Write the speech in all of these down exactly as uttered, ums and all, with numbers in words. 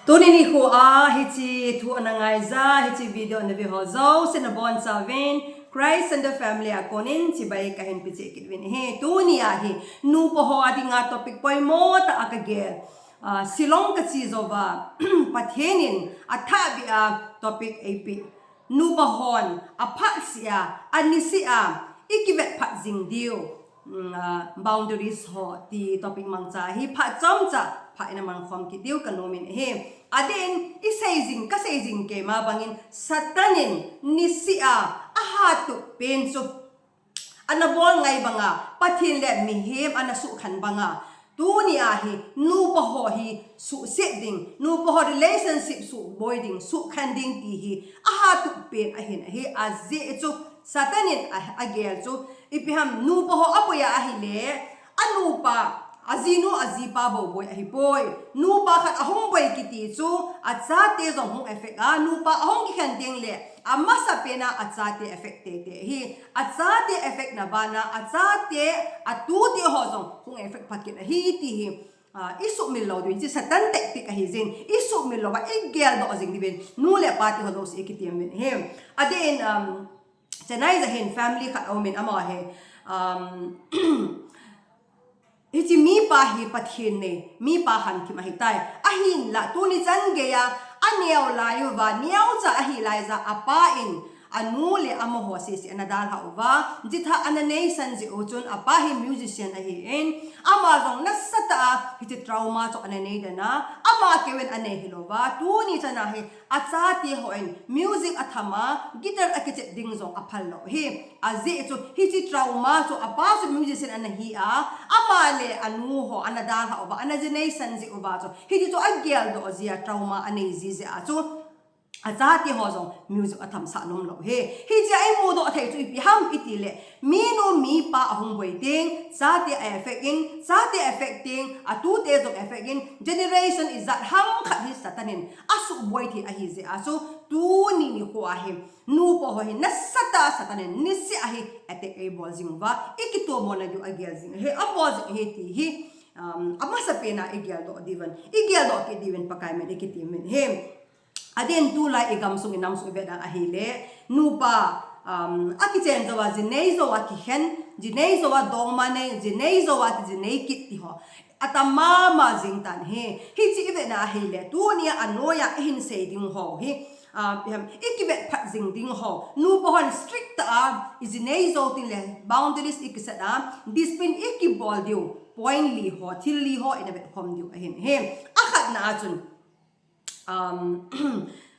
Tuni nikho a hiche thu ana ngaija, hiche video ana ve ho jouse nabonchauvin Christ and the Family a konin chibai kahin peh cheh kit uvin ahi. Tuni a hi nupa ho a dinga topic poimo tah a kagel. Ah, Shillong kache jouva Pathen in athahbeh a topic eipeh. Nupa hon aphat seh a, aniseh a ikivet phat jing diu, mm, ah, boundaries ho ti topic mangcha hi phat chomcha phat ina mangkhom kit diu kanom in ahi. Adeh in isei jing, kasei jing keima bangin Satan in niseh a ahatup pen chu ana bol ngai banga Pathen le mihem ana sukhen banga, tuni a hi nupa ho hi suhset ding, nupa ho relationship suboi ding, sukhen ding ti hi ahatup pen ahin ahi. Ajeh chu Satan in a, agel chu ipi ham, nupa ho aboi a ahile, anupa, ajinu ajipa bou boi ahipoi. Nupa khat ahung boi kiti chu achate jong hung affect a, nupa ahung kikhen teng le, amasapen a achate affect teitei ahi. Achate affect na bana, achate, atute ho jong hung affect phat kit ahi ti hi, ah, isuhmil lou diuvin, hiche Satan tactic ahi jin, isuhmil louva, igeldoh jing diuvin, nu le pa ti ho jouse ikitem uvin ahi. Adeh in, um, Chennai a hin family khat aumin, ama hi, um, hiche mipa hi Pathen nei, mipa hanthim ahitai. Ahinla tuni chan geiya aneo lai uva, neocha ahi laija apa in anu le ama ho sese ana dalha uva, jitha ana neisan jeh u chun, apa hi musician ahin, ama jong nasatah a hiche trauma chu ana nei den a, ama keuvin anei hilouva, tuni chan a hi achate hon music atham a, guitar akichep ding jong aphal lou ahi. Ajeh chu hiche trauma chu, apa chu musician ana hi a, ama le anu ho ana dalha uva, ana ji neisan jeh uva chu, hiche chu ageldoh jia, trauma anei ji jeh a chu achate ho jong music atham sah nom lou ahi. Hiche a imudoh thei chu ipi ham itile, minu mipa ahung boi teng chate a affect in, chate affect teng atute jong affect in, generation ijat ham khat hi Satan in asuboi thei ahi jeh a chu, tuni nikho a hi nupa ho hi nasatah a Satan in niseh a hi attack eibol jing uva, ikitomona diu agel jing ahi, abol jing ahi ti hi, um, amasapen a igeldoh diuvin, igeldoh kit diuvin Pakai min ikitem uvin ahi. Adeh in tulai igamsung inamsung ivet a ahile, nupa, um, akichen jouva, ji nei jouva kikhen, ji nei jouva dongma nei, ji nei jouva ti, ji nei kit ti ho atam mama jing tan ahi. Hiche ivet na ahile, tunia anoiya ihin sei ding ho hi, ah, ipi ham, ikivet phat jing ding ho, nupa hon strict tah a iji nei jou teng le boundaries ikiset a, discipline ikibol diu, point li ho, thil li ho ina vetkhom diu ahin ahi. Akhatna a chun, um,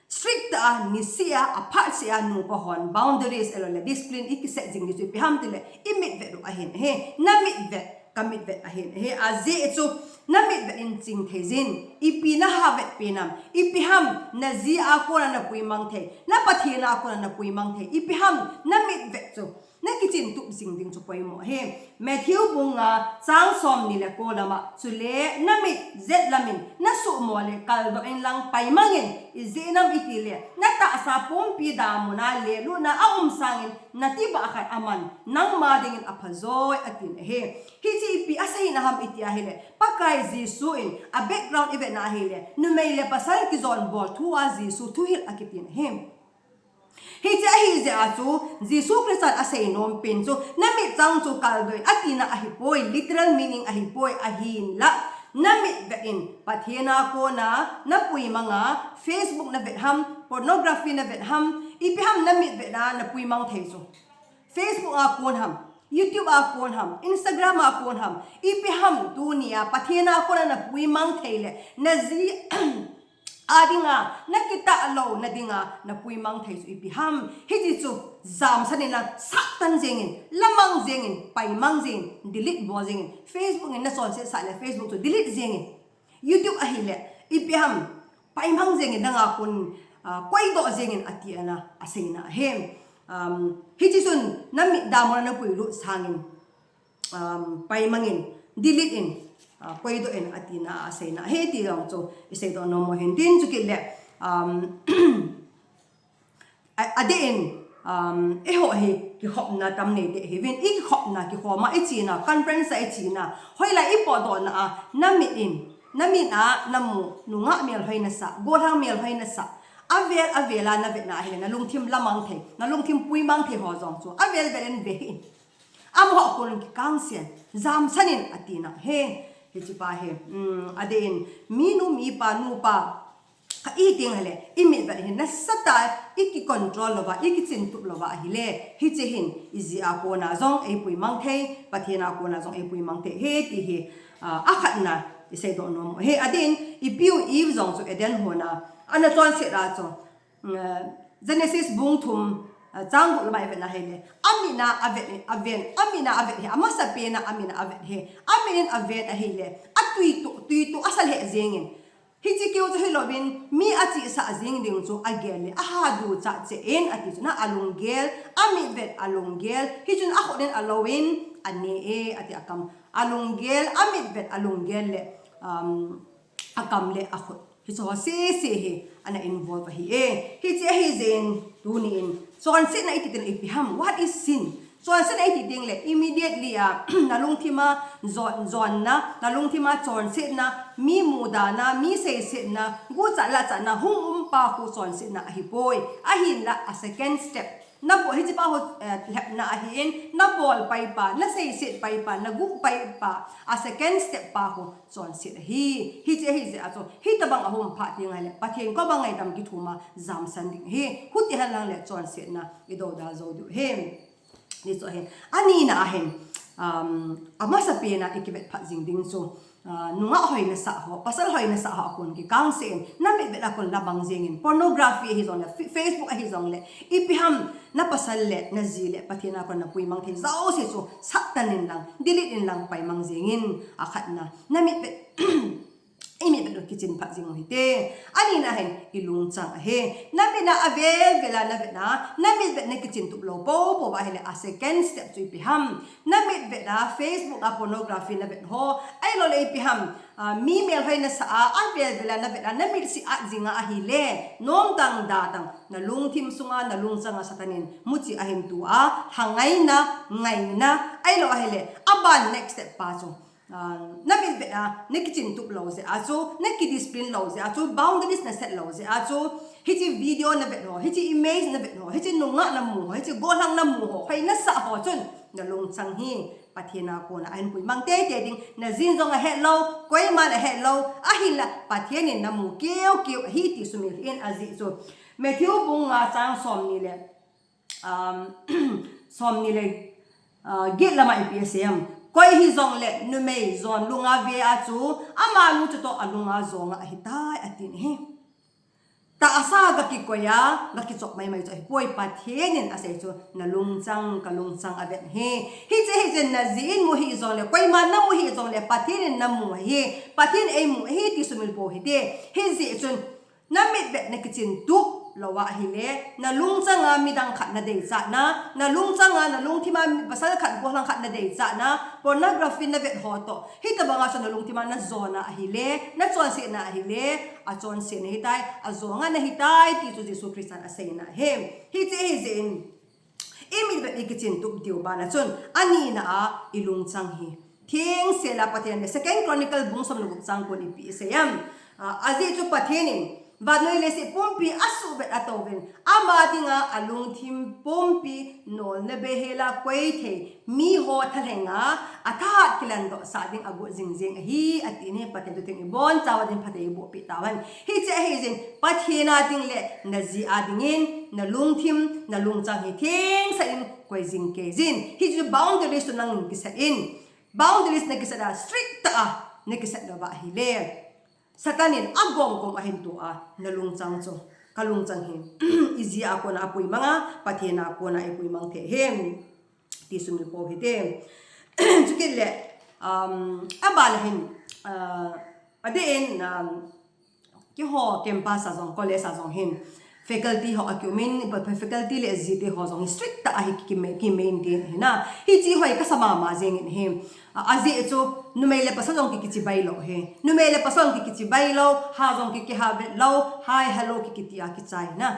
strict tah a, niseh a, aphat seh a nupa hon boundaries ahiloule discipline ikiset jing diu chu ipi ham tile, imitvet u ahin ahi. Namitvet, kamitvet ahin ahi. Ajeh chu namitvet in ching thei jin, ipi nahavet pen ham, ipi ham, naji a kona napuimang thei, na Pathen a kona napuimang thei, ipi ham, namitvet chu nakichin tup jing ding chu poimo ahi. Matthew bung nga chang somni le ko lama, chule namit jet lamin nasuhmo le kaldoh inlang paimang in, ijeh inem itile natahsa pumpi damuna lelutna aum sangin natibah khat aman nangma dingin aphajoi atin ahi. Hiche ipi aseina ham iti ahile, Pakai Jesu in a background ivet na ahile, numei le pasal kijon bol thu a Jesu thuhil akitin ahi. Hiche ahi jeh a chu, Jesu Christan asei nom pen chu, namit chang chu kaldoh in atina ahipoi, literal meaning ahipoi, ahinla namitvet in Pathen a kona napuimang a, Facebook navet ham, pornography navet ham, ipi ham namitvet a napuimang thei chu. Facebook a kon ham, YouTube a kon ham, Instagram a kon ham, ipi ham tunia Pathen a kona napuimang thei le, naji a dinga, nakitah louna dinga napuimang thei chu ipi ham. Hiche chu jamsan inlang, sahtan jengin, lamang jengin, paimang jengin, delete bol jengin. Facebook in nachonset sah le Facebook chu delete jengin. YouTube ahile, ipi ham, paimang jengin, nanga kon, ah, koidoh jengin ati ana aseina ahi. Um, hiche chun namit damuna napuilut sangin, um, paimang in, delete in, ah, koidoh in atina aseina ahi ti jong chu iseidoh nom u ahin. Tin chukit le, um, a, adeh in, um, eiho hi kikhopna tam nei te hiuvin, ikikhopna, kikhoma, ichena, conference a ichena, hoilai ipotdohna a namit in, Na mit a na mu, nungah melhoi na sa, gollhang melhoi na sa, avel avel a na vet na ahile, na lungthim lamang thei, na lungthim puimang thei ho jong chu avel vel in ve hih in. Amaho a kon kikang sen, jamsan in ati na he. Hiche pa hi, um, adeh in, mi nu, mi pa, nu pa, kha i ting hile, i mitvet hi nasatah a i ki control louva, i kichin tup louva ahile, hiche hin i ji a kona jong ei puimang thei, Pathen a kona jong ei puimang thei, he ti hi, ah, akhatna i seidoh nom u. He adeh in, i piu Eve jong chu Eden hon a ana chonset a chu, mm, Genesis bung thum, ah, chang gup lama i vet na hile, amin a avet, aven, amin a avet hi, amasapen a amin a avet hi, amin in aven ahile, atui tuh, tui tuh asa lheh jeng in, hiche keu chu hilouvin, mi achihsah jing ding chu agel le, aha ducha cheh in, ati chu na, alunggel, amitvet alunggel, hichun akhut in alou in, ane e, ati akam, alunggel, amitvet alunggel le, um, akam le akhut. Hiche ho sese hi, ana involve ahi e. Hiche ahi jeh in, tuni in, chonsetna i ti teng le ipi ham, what is sin? Chonsetna i ti teng le, immediately a, na lungthim a jon, jonna, na lungthim a chonsetna, mi mudana, mi seisetna, guchat lachatna, hung um pa khu chonsetna ahipoi. Ahinla, a second step. Na bol, hiche pa ho, eh, lhepna ahin, na bol pai pa, na seiset pai pa, na guh pai pa, a second step pa khu chonset ahi. Hiche ahi jeh a chu, hitabang ahung phat ding ahile, Pathen koma ngaidam kithum a jamsan ding ahi. Huti henlang le chonsetna i dodal jou diu ahi. Ni chu ahin. Anina ahin, um, amasapen a i kivet phat jing ding chu, ah, nungah hoi na sa ho, pasal hoi na sa ho a kon kikang sen, na mitvet a kon lamang jeng in, pornography ahi jong le, Fe-, Facebook ahi jong le, ipi ham, na pasal le, na ji le, Pathen a kon na puimang thei jouse chu, satan in lang, delete in lang, paimang jeng in, akhatna, na mitvet, i mitvet u kichin phat jing u hite. Anina hin, i lungchang ahi. Na mit a avel vel a na vet na, na mitvet na kichin tup lou poupou va ahile, a second step chu ipi ham. Na mitvet a Facebook a pornography na vet ho, ahilou le ipi ham, ah, mi melhoi na sa a, avel vel a na vet a, na mit si at jing a ahile, nom tang da tang, na lungthim sunga, na lungchang a satan in muchi ahin tu a, lhangaina, ngaina, ahilou ahile, aban next step pa chu. Ah, na mitvet a, na kichin tup lou jeh a chu, na kidiscipline lou jeh a chu, boundaries na set lou jeh a chu, hiche video na vet ho, hiche image na vet ho, hiche nungah na mu ho, hiche gollhang na mu ho, hoi na sa ho chun, na lungchang hi, Pathen a kona ahin puimang teitei ding, na jin jong ahet lou, koiman ahet lou, ahinla, Pathen in na mu keukeu ahi ti sumil in ajeh chu. Matthew bung nga chang somni le um, somni le, uh, get lama ipi asei em. Koi hijong le numei jon lunga ve a chu, ama nu chutoh alunga jonga ahitai, atin ahi. Tahsa ga kikoi a, ga kichop maimai chu ahipoi, Pathen in asei chu, na lungchang, ka lungchang avet ahi. Hiche, hiche na jin mu hijong le, koima na mu hijong le, Pathen in na mu ahi. Pathen in ei mu ahi ti sumil pou hite. Hijeh chun, na mitvet na kichin tup lou a ahile, na lungchang a midang khat na deichat na, na lungchang a, na lungthim a mi pasal khat, gollhang khat na deichat na, pornography na vet ho toh. Hitabang a chu na lungthim a na jona ahile, na chonsetna ahile, achonsetna ahitai, ajonga na hitai, ti chu Jesu Christan aseina ahi. Hiche hijeh in, i mitvet i kichin tup diu bana chun, anina a i lungchang hi. Thengsel a Pathen in, Second Chronicle bung som le gup chang kon ipi asei em. Ah, ajeh chu Pathen in, vannoi leiset pumpi asuhvet atouvin, ama dinga alungthim pumpi nolna beihel a koi thei, miho thalhenga, athahat kilandoh sah ding agot jingjing ahi, atin ahi. Pathen thu theng ibonchauva din phatthei eiboh peh tauvin. Hiche ahi jeh in, Pathen a ding le, na ji a dingin, na lungthim, na lungchang hi thengsel in, koi jing kei jin. Hichu boundaries chu nangin kiset in. Boundaries na kiset a, strict tah a, na kiset lou va ahile, Satan in agom gom ahin tu a, na lungchang chu, ka lungchang hi, i ji a kona apui mang a, Pathen a kona eipui mang thei ahi. Ti sumil pou hite. Chukit le, um, abana hin, uh, adeh in, um, keiho campus a jong, college a jong hin, faculty ho akium in, pa, pa, faculty le jite ho jong hi strict tah a hi ki, ki, ki maintain ahi na. Hiche ho hi kasa mama jeng in ahi. A, ajeh chu, numei le pasal jong ki, kichibai lou ahi. Numei le pasal jong ki, kichibai lou, ha jong ki, kiha vet lou, hi hello ki, kiti a kichai na.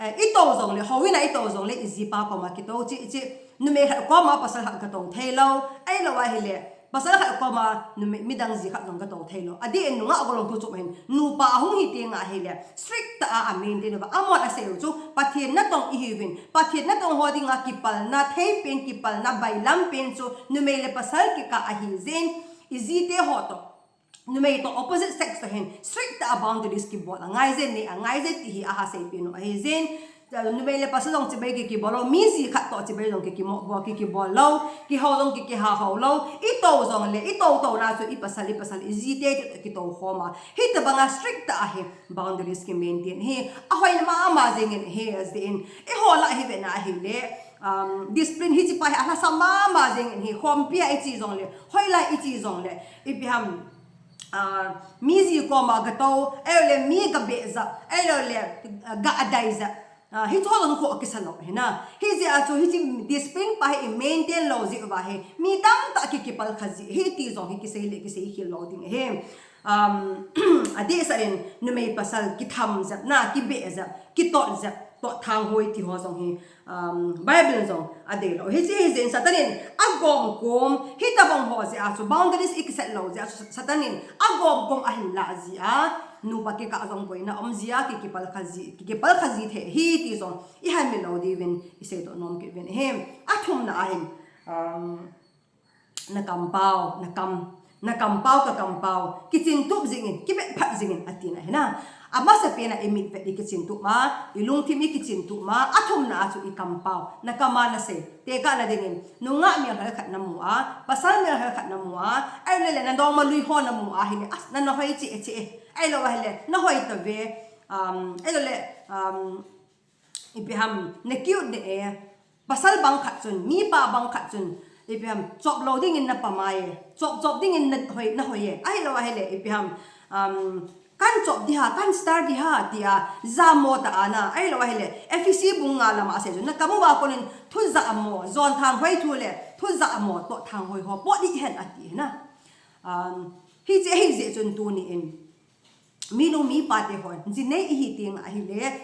Eh, i tou jong le, houin a i tou jong le, i jipa koma kitou chi, chi, numei khat koma pasal khat gatou thei lou, ahilou ahile, Pasal khat koma numei midang ji khat jong gatou theilou. Adeh in nungah golhang thu chom hin nupa ahung hi teng ahile strict tah a amaintain uva. Amahon asei u chu Pathen natong ihiuvin, Pathen natong ho dinga kipalna thei pen, kipalna bailam pen chu numei le pasal kikah ahi jeh in, ijite ho toh, numei toh, opposite sex toh hin strict tah a boundaries kibol angai jeh in, nei angai jeh ti hi aha seipeh nom ahi jeh in, numei le pasal jong chibai ki kibol lou, mi ji khat toh chibai jong ki kimo bol, ki kibol lou, kihou jong ki kiha hou lou, itou jongle, itou touna chu ipasal, ipasal, ijite chu kitou khom a. Hitobanga strict tah a hi boundaries kimaintain hi ahoi mama jeng in ahi jeh in, eiho lah hi vena ahile, um, discipline hiche pa hi alhasam mama jeng in ahi, khompi a iche jongle, hoilai iche jongle, ipi ham, ah, mi ji koma gatou, ahilouleh mi gabeh jep, ahilouleh, ah, ga adai jep. Ah, hiche ho jong kho kisa lou ahi na. Hijeh a chu hiche discipline pa hi imaintain lou jeh uva hi mi tamtah ki kipal kha ji ahi ti jong hi kisei le kisei khel lou ding ahi. Um, adehset in numei pasal kitham jep na, kibeh jep, kitot jep, tot thanghoi ti ho jong hi, um, Bible in jong adei lou. Hiche hi jeh in Satan in agomkom, hitobang ho jeh a chu boundaries ikiset lou jeh a chu Satan in agomkom ahin lah jeh a, nupa kikah jong boina um jeh a, ki kipal kha ji, ki kipal kha ji thei ahi ti jong ihet mil lou diuvin iseidoh nom kit uvin ahi. Athumna ahin, um, na kampao, na kam, na kampao, ka kampao, kichintup jing in, kivetphat jing in, atina ahi na. Amasapen a imit vet ikichintupma, ilungthim ikichintupma, athumna a chu ikampao, na kam a nasei, tekahna dingin, nungah melhoi khat namu a, pasal melhoi khat namu a, ahilouleh nadongma lui ho namu a ahile, as, na, nahoi cheh cheh, ahilou ahile, nahoi tave, um, ahilouleh, um, ipi ham, na cute ne e, pasal bang khat chun, mipa bang khat chun, ipi ham, chop lou dingin napamai e, chop, chop dingin nahoi, nahoi e, ahilou ahile, ipi ham, um, kan chop di ha, kan star di ha, tia, jamo tah a na, ahilou ahile, Ephesi bung nga lama asei chun, na kam uva konin, thu jamo, jon thanghoi thu le, thu jamo, tot thanghoi ho, pot ding hen ati na. Um, hiche, hijeh chun tuni in, minu mipa te hon, jinei ihi teng ahile,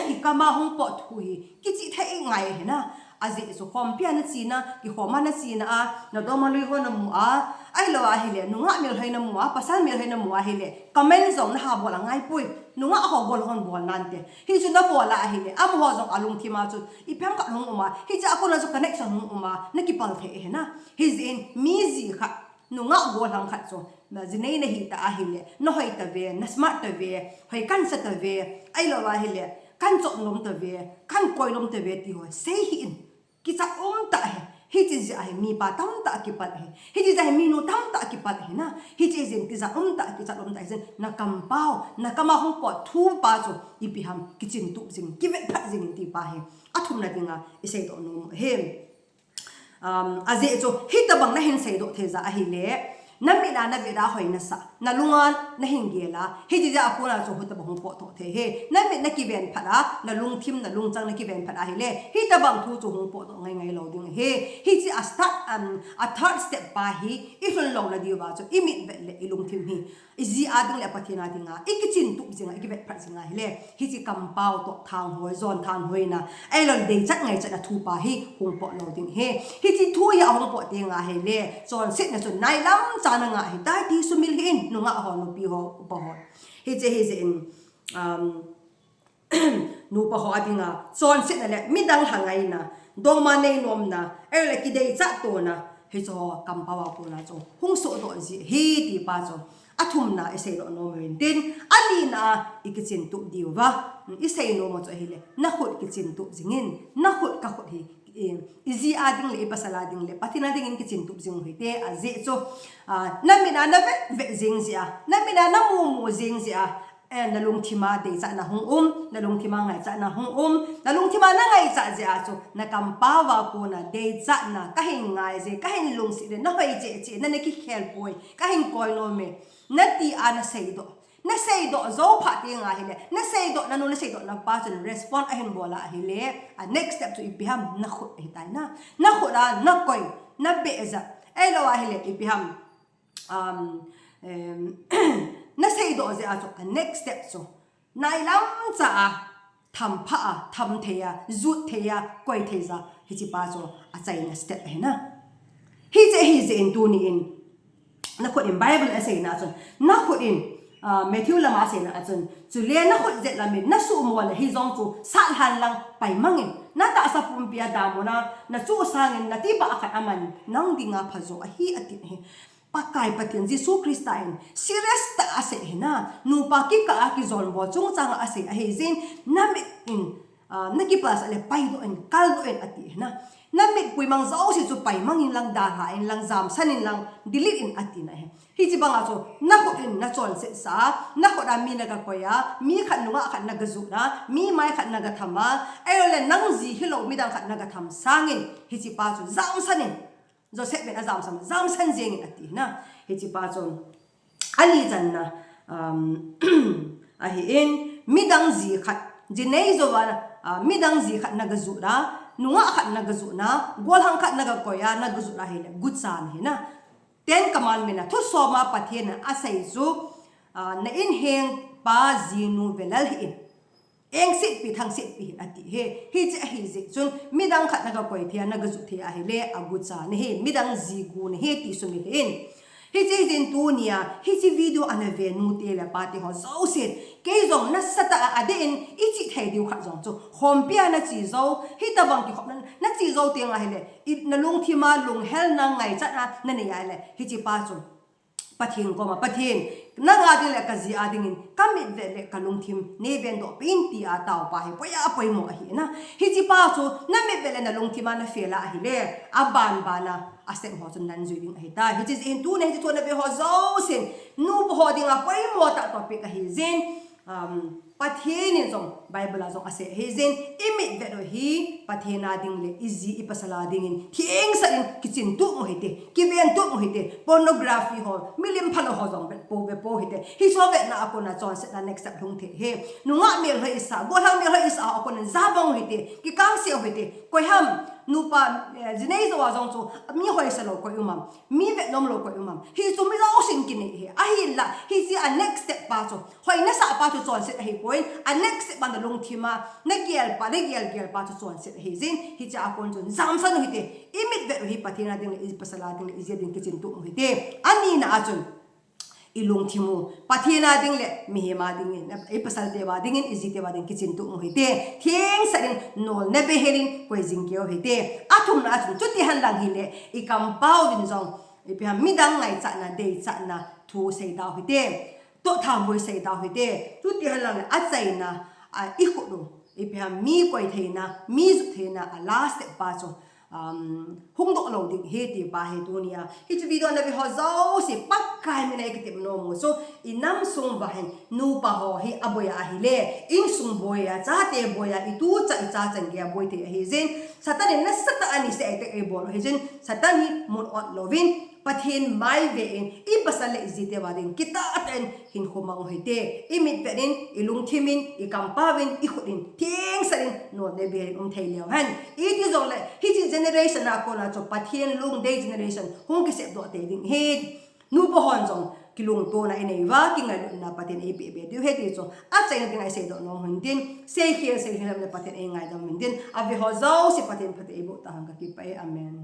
ikam a hung pot thu hi, kichih thei ngai ahi na. Ajeh chu khompi a nachena, kikhom a nachena a, nadongma lui ho namu a, ahilou ahile, nungah melhoi namu a, pasal melhoi namu a ahile, comment jong naha bol angai poi, nungah ho bol hon bol nante. Hichu nabol a ahile, amaho jong alungthim a chu, ipi ham khat hung um a, hiche a kona chu connection hung um a, nakipal thei ahi na. Hijeh in, mi ji khat, nungah golhang khat chu, na jinei nahi ta ahile, nahoi tave, na smart tave, hoi kan sa tave, ahilou ahile, kan chop nom tave, kan koi nom tave ti ho, sei hih in. Kichat um tah ahi, hiche jeh a hi mipa tamtah kipal ahi, hiche jeh a hi minu tamtah kipal ahi na, hiche jeh in kichat um tah, kichat um tah ahi jeh in, na kampao, na kam a hung pot thu pa chu, ipi ham, kichintup jing, kivetphat jing in ti pa hi, athumna dinga, iseidoh nom ahi. Um, ajeh chu, hitobang nahin seidoh thei jeh ahile, namit a navet a hoi nasa, nalung a nahin gel a, hiti jeh a kona chu hitobang hung potdoh thei ahi. Namit nakiven phat a, nalungthim, nalungchang nakiven phat ahile, hitobang thu chu hung potdoh ngai ngai lou ding ahi. Hiche a start, um, a third step pa hi, ilhun louna diuva chu, imit vet le ilungthim hi. Iji a ding le Pathen a dinga, ikichintup jinga, ikivetphat jinga ahile, hiche kampao toh thanghoi, jon thanhoina, ahilou deichat ngaichatna thu pa hi hung pot lou ding ahi. Hiche thu hi ahung pot teng ahile, chonsetna chu nailam cha nangah ahitai ti sumil hih in, nungah ho, nupi ho, upa ho. Hiche hijeh in, um, nupa ho a dinga, chonsetna le midang lhangaina, dongma neinomna, ahilou le kideichat tona, hiche ho kampao a kona chu hung sohdoh ji ahi ti pa chu, athumna iseidoh nom u hintin, alina a ikichintup diuva, isei nom u chu ahile, nakhut kichintup jingin, nakhut kakhut hi, i, iji a ding le, ipasal a ding le, Pathen a dingin kichintup jing u hite, ajeh chu, a, namit a navet vet jing jeh a, namit a namu mu jing jeh a, eh, nalungthim a deichatna hung um, nalungthim a ngaichatna hung um, nalungthim a nangaichat jeh a chu, na kampao a kona deichatna, kahin ngai je, kahin lungset le, nahoi cheh cheh, nana kikhel poi, kahin koi nom e, nati a naseidoh. Naseidoh jou phat teng ahile, naseidoh nanu, naseidoh napa chun respond ahin bol a ahile, a next step chu ipi ham, nakhut ahitai na. Nakhut a, nakoi, nabeh jep, ahilou ahile, ipi ham, um, em, naseidoh jeh a chu, a next step chu, nailam cha a, thampha a, tham thei a, jut thei a, koi thei ja, hiche pa chu, achaina step ahi na. Hiche hijeh in tuni in, nakhut in Bible a seina chun, nakhut in, ah, Matthew lama seina chun, chule nakhut jet lamin nasuhmo le hijong chu satlhan lang paimangin, natahsa pumpi a damuna nachu sangin natibah khat aman nang dinga phajo ahi atin ahi. Pakai Pathen Jesu Christa in serious tah a asei ahi na, nupa kikah a kijonbol chungchang a asei ahi jin, namit in, ah, nakipalsah le paidoh in, kaldoh in ati ahi na. Namit puimang jouse chu paimangin lang, dalha in lang, jamsan in lang, delete in ati na ahi. Hiche banga chu nakhut in nachonset sa, nakhut a mi nagakoi a, mi khat nungah khat nagajut na, mi mai khat nagatham a, ahilouleh nang ji hilou midang khat nagatham sangin, hiche pa chu jamsan in, Joseph in ajamsan, jamsan jengin ati na. Hiche pa chun ani channa, um, ahin, midang ji khat, jinei jouva, ah, midang ji khat nagajut a, nungah khat nagajut na, golhang khat nagakoi a, nagajut ahile guchan ahi na. Ten Commandment a thusoma Pathen in asei chu, ah, na inheng pa jinu velal hih in, engsetpi thangsetpi hih in ati ahi. Hiche ahi jeh chun midang khat nagakoi thei a, nagajut thei ahile aguchan ahi, midang ji gu nahi ti sumil hih in. Hiche jeh in tunia hiche video ana ve nute le pate ho jousen, kei jong nasatah a adeh in iche thei diu khat jong chu, khompi a nache jou, hitobang kikhopna nache jou teng ahile, i, nalungthim a lunghel na, ngaichat na nanei ahile, hiche pa chu Pathen koma, Pathen, nang a ding le kaji a dingin kamit vet le kalungthim neiven doh peh in tia taopa hi poi a poimo ahi na. Hiche pa chu namit vet le nalungthim a nafel a ahile, abanbana step ho chu nanjui ding ahitai. Hiche jeh in tunia hiche thu nave ho jousen, nupa ho dinga poimo tah topic ahi jin, um, Pathen in jong Bible a jong asei ahi jin, imit vet u hi Pathen a ding le iji ipasal a dingin thengsel in kichin tup u hite, kiven tup u hite, pornography ho, milim phalou ho jong vet pou, ve pou hite. Hiche vetna a kona chonsetna next step lhung thei ahi. Nungah melhoi isa, golhang melhoi isa a kona jabang u hite, kikangse u hite. Koiham, nupa, eh, jinei jouva jong chu mi hoisa lou koi um am, mi vetnom lou koi um am. Hichu mi jousen kinei ahi. Ahinla hiche a next step pa chu, hoi nasah pa chu chonset ahipoi, a next step a nalungthim a nagel pa, nagel gel pa chu chonset ahi jin, hiche a kon chun jamsan u hite, imit vet u hi Pathen a ding le ipasal a ding le iji a ding kichin tup u hite. Anina a chun, ilungthim u Pathen a ding le mihem a dingin, ipasal teu a dingin, iji teu a ding kichin tup u hite. Thengsel in nolna behel in koi jing keu hite. Athumna a chun, chuti henlang hile, ikampau vin jong, ipi ham, midang ngaichatna, deichatna thu seida u hite. Toh thamvoi seida u hite. Chuti henlang le achaina, a, ikhut u, ipi ham, mi koi theina, mi jut theina, a last step pa chu, um, hungdoh lou ding ahi ti pa hi tunia hiche video nave ho jouse Pakai mina ikitep nom u chu, inam sung uva hin nupa ho hi aboi a ahile, insung boi a, chate boi a, itu cha, icha chan gei a boi thei ahi jin, Satan in nasatah a ni se attack eibol u ahi jin, Satan hi mun ot louvin, Pathen mai ve in, ipasal le iji teu a ding kitah tah in hinkho mang u hite. Imit vet in, ilungthim in, ikampau vin, ikhut in, thengsel in nolna behel in um thei leu hen. Iti jongle hiche generation a kona chu Pathen lungdei generation hung kisep doh tei ding ahi. Nupa hon jong kilungtona inei uva, kingailutna Pathen eipeh be diu ahi ti chu achaina dinga isei doh nom u hintin, seikhel, seikhel le Pathen eingaidam u hintin, ave ho jouse Pathen phatthei eiboh tah hen, kakipah e. Amen.